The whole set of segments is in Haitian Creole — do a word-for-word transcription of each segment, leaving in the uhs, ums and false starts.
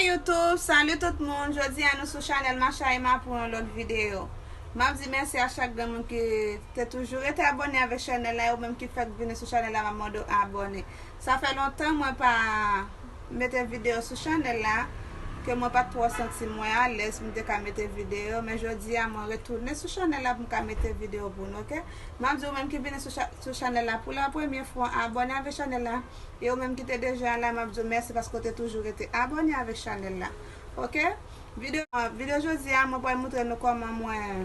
YouTube, salut tout moun. Jodi a nou sou chanèl Macha Emma pou yon lòt videyo. M ap di mèsi a chak grenn moun ki te toujou rete abòne avèk chanèl la, e ou menm ki fèk vini sou chanèl la, m ap mande w abòne. Sa fè lontan mwen pa mete videyo sou chanèl la, ke mwen pa t twò santi mwen alèz pou m te ka mete videyo, men jodi a mwen retounen sou chanèl la pou m ka mete videyo pou nou, oke? M ap di ou menm ki vini sou cha-, sou chanèl la pou la premye fwa, abòne avèk chanèl la. E ou menm ki te deja la, m ap di w mèsi paske w te toujou rete abòne avèk chanèl la. Oke? Videyo, videyo jodi a, mwen pral montre nou kòman mwen,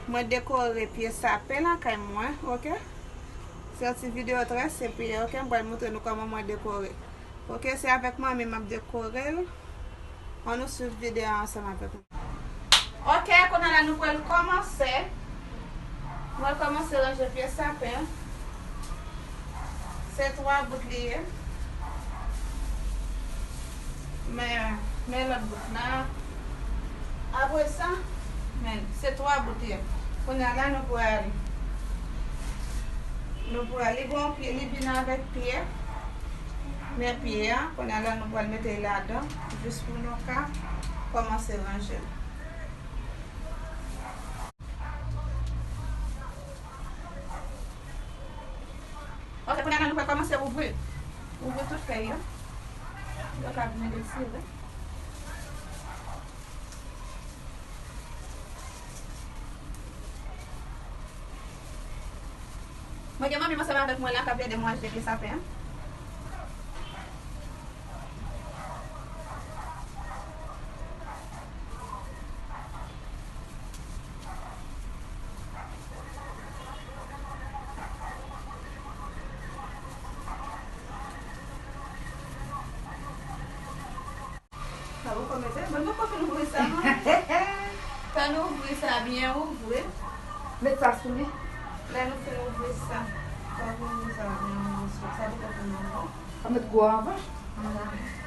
mwen dekore pye sapen lakay mwen, oke? Se yon ti videyo trè senp li ye, oke? Mwen pral montre nou kòman mwen dekore. Oke, se avèk manmi m ap dekore l. Ann nou swiv videyo a ansanm avèk mwen. Oke, kounye a la nou pral kòmanse. Mwen kòmanse ranje pye sapen. Se twa bout li ye. Men, men lòt bout la. Apre sa, men, se twa bout li ye. Kounye a la nou pral, nou pral, li gon pye, li vin avèk pye. Men pye a, kounye a la nou pral mete l ladan, jis pou nou ka kòmanse ranje l. Ok, kounye a la nou pral kòmanse ouvri, ouvri tout fèy yo. Yo ka vin retire. Mwen gen manmi m ansanm avèk mwen la k ap ede mwen ranje pye sapen an. Sa poko mete. Bon, nou poko fin ouvri sa, non? Fò nou ouvri sa byen ouvri. Met sa sou li. Lè nou fin ouvri sa, fò nou ouvri sa byen ouvri sou. Sa poko fin ouvri. Sa met gwo anvan. Mhm.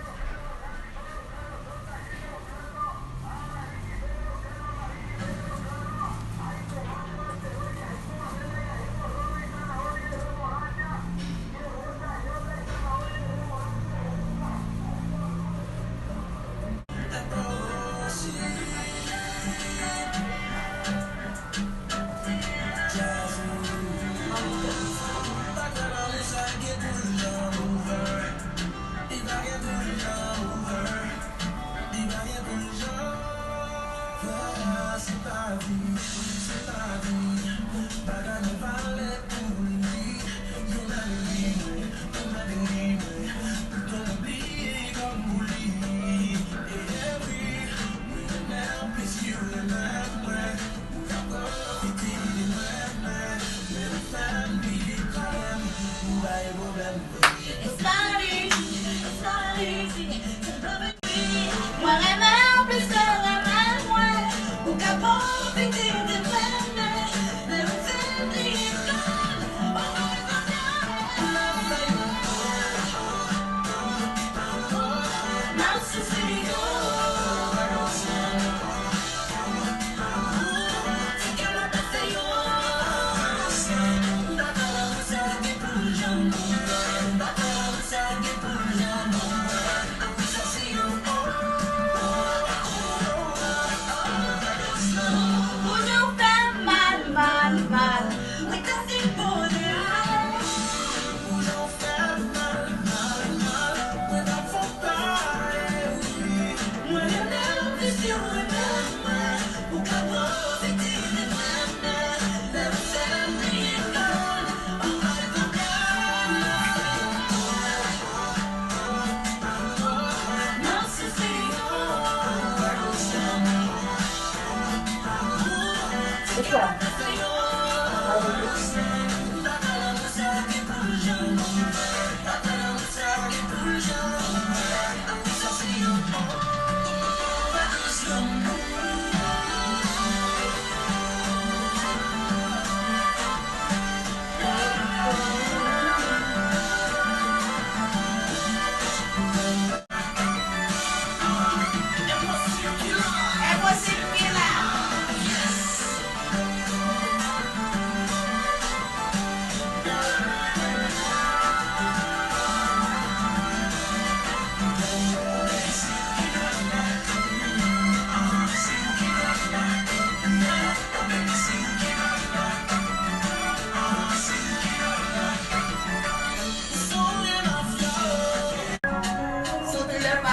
Mwen renmen w plis ke w renmen mwen. Ou ka pwofite de mwen, men ou fin bliye kòl.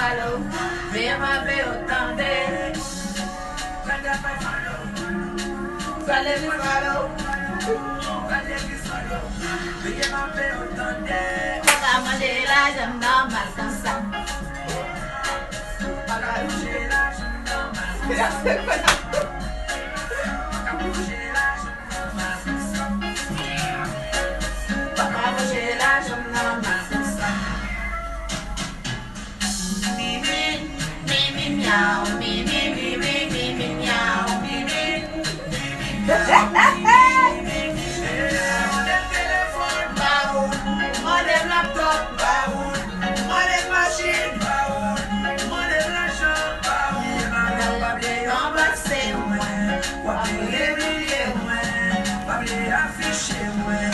Veye m ave yo tande. Pral legliz falo. Pral legliz falo. Veye m ave yo tande. Papa manje lajan m nòmal konsa. Papa manje lajan m nòmal konsa. Papa manje lajan m nòmal konsa. Mimi, mimi, myaw, mimi, mimi, mimi, myaw, mimi. Mande telefòn, ba ou. Mande laptop, ba ou. Mande machin, ba ou. Mande lajan, ba ou. Mwen pa vle anbase mwen. W ap vle imilye mwen. W ap vle afiche mwen.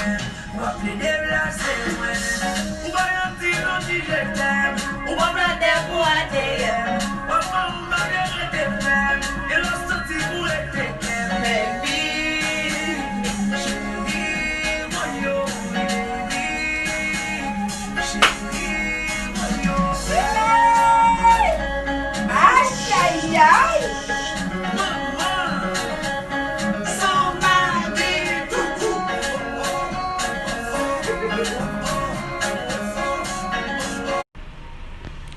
W ap vle deplase mwen. Ou pa yon ti non ti je t'aime. Ou pa plante pou A T M. W ap ban m pa vle rete menm. E lè w santi pou rete kè m. Baby, cheri, woyo, baby, cheri, woyo. Ayayay! Manman! San mari toutou.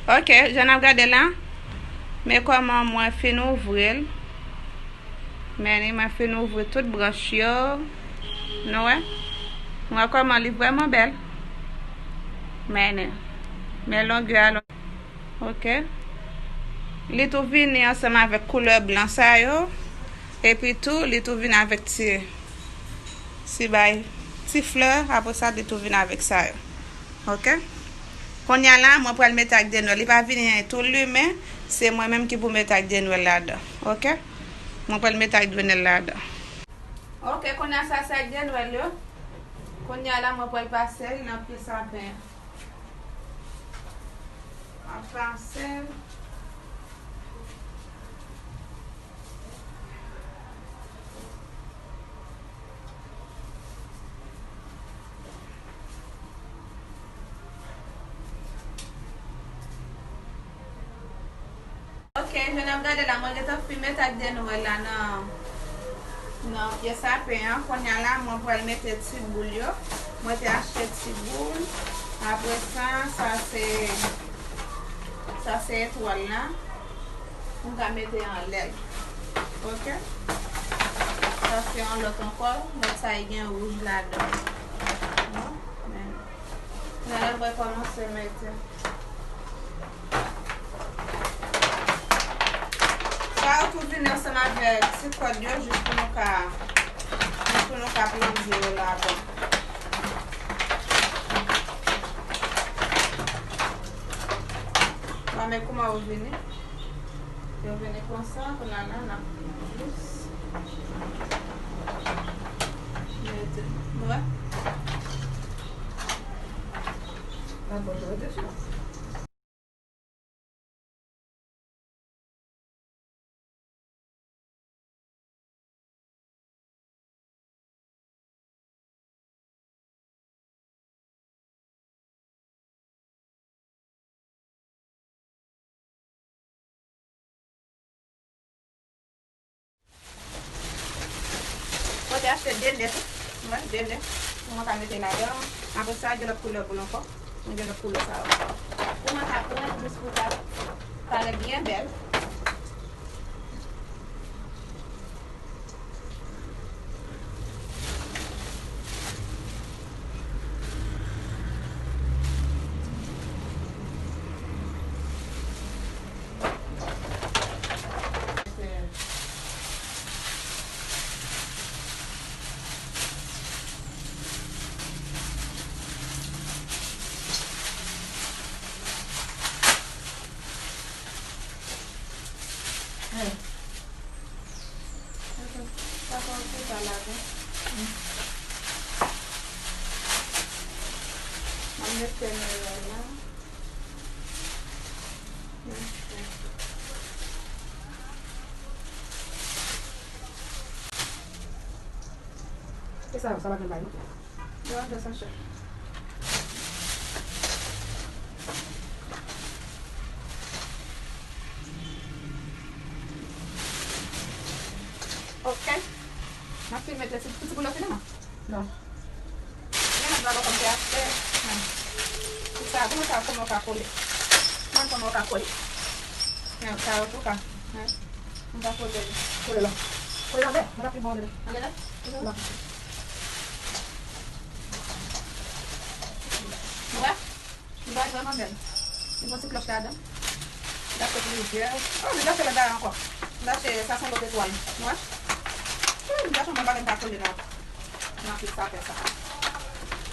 Ok, jan n ap gade la, men kòman mwen fin ouvri l. Men ni mwen fin ouvri tout branch yo. Nou wè? Nou wè kòman li vrèman bèl. Men ni. Men longè a. Ok. Li tou vini ansanm avèk koulè blan sa yo. Epi tou, li tou vini avèk ti, ti bay, ti flè. Apre sa, li tou vini avèk sa yo. Ok. Kounye a la, mwen pral mete ak de nwèl. Li pa vini tou limen. Se mwen menm ki pou mete ak de nwèl ladan. Ok. Mwen pral mete ak de nwèl ladan. Ok, kounye a sa se ak de nwèl yo. Kounye a la, mwen pral pase l nan pye sapen. Mwen pase l. Ok, jan n ap gade la, mwen gentan fin mete ak de nwèl la nan, nan pye sapen an. Kounye a la, mwen pral mete ti boul yo. Mwen te achte ti boul. Apre sa, sa se, sa se etwal la. Mwen ka mete anlè l. Ok? Sa se yon lòt ankò. Lòt sa, li gen wouj ladan. Bon, men. Kounye a la, mwen kòmanse mete. Sa yo tou vini ansanm avèk ti kòd yo jis pou nou ka, jis pou nou ka plonje yo ladan. Bon, men kouman yo vini? Yo vini konsa, kounye a la, n ap jis mete. Nou wè? N ap mete sou. Mwen te achte de nè tou. Mwen, de nè. Pou mwen ka mete ladan. Apre sa, gen lòt koulè pou l ankò. Mwen gen lòt koulè sa yo ankò. Pou mwen ka pran jis pou ta, ta lè byen bèl. Sa fè w fè sa ladan. Mwen mete nan la. E sa, sa pa gen bay, non? Yo, de sa chè. Ti mete ti, ti boul la fini non. Non. Men nan dwa kòm te achte. Tout sa, kòman sa, kòman w ka kole? Mwen kòman w ka kole? Men sa yo tou ka. Mwen ka kole. Kole la. Kole la bè. Mwen ka pi bon de. Anlè la? La. Mwen. Li bay vrèman bèl. Li gon ti klòch ladan. Li achte plizyè. Oh, li achte lòt bagay ankò. Li achte, sa se yon lòt etwal. Ou wè? Hmm, li achte yon bagay m pa kole nan, nan pye sapè sa.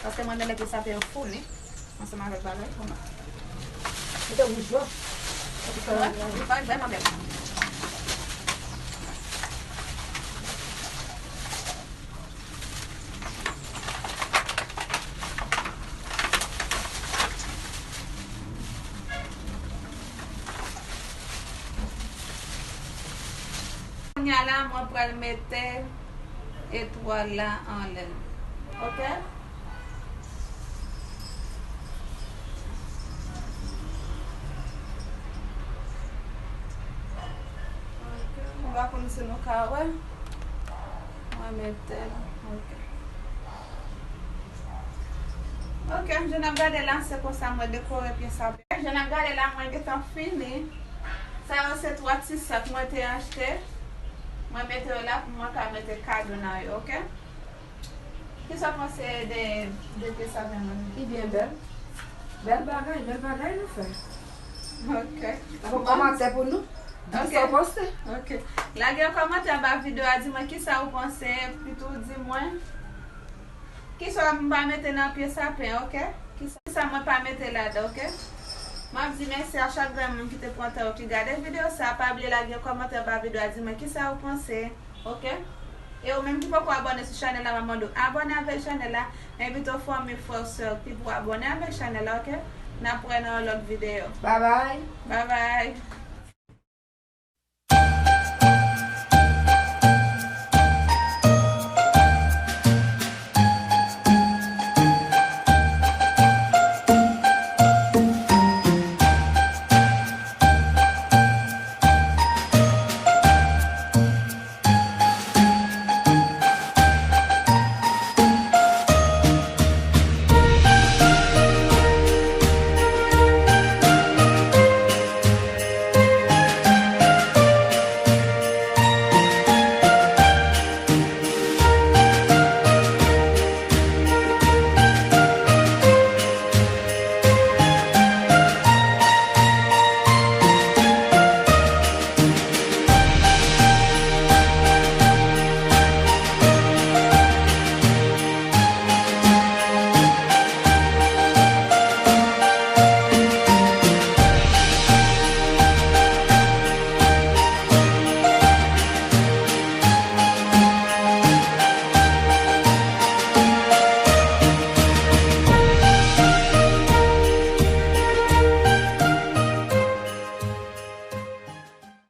Paske mwen renmen lè pye sapè yo founi ansanm avèk bagay pou mwen. Li te wouj yo. Li bay vrèman bèl. Kounye a la, mwen pral mete etwal la anlè l. Oke? Oke, nou va konn si nou ka wè. Mwen mete l. Oke. Oke, jan n ap gade la, se konsa mwen dekore pye sapè. Jan n ap gade la, mwen gentan fini. Sa yo se twa ti sak mwen te achte. Mwen mete yo la pou mwen ka mete kado nan yo, oke? Kisa w panse de, de pye sapè mwen? Li byen bèl. Bèl bagay, bèl bagay nou fè. Ok. Fè yon kòmantè pou nou. Di sa w panse. Ok. Lage yon kòmantè anba videyo a, di mwen kisa ou panse, epi tou di mwen kisa m pa mete nan pye sapen, ok? Kisa, kisa mwen pa mete ladan, ok? M ap di mèsi a chak grenn moun ki te pran tan yo ki gade videyo sa. Pa bliye lage yon kòmantè anba videyo a, di mwen kisa ou panse. Ok? E ou menm ki poko abòne sou chanèl la, m ap mande w abòne avèk chanèl la. Envite w fanmi, frè w, sè w ki pou abòne avèk chanèl la, ok? N ap wè nan yon lòt videyo. Babay. Babay.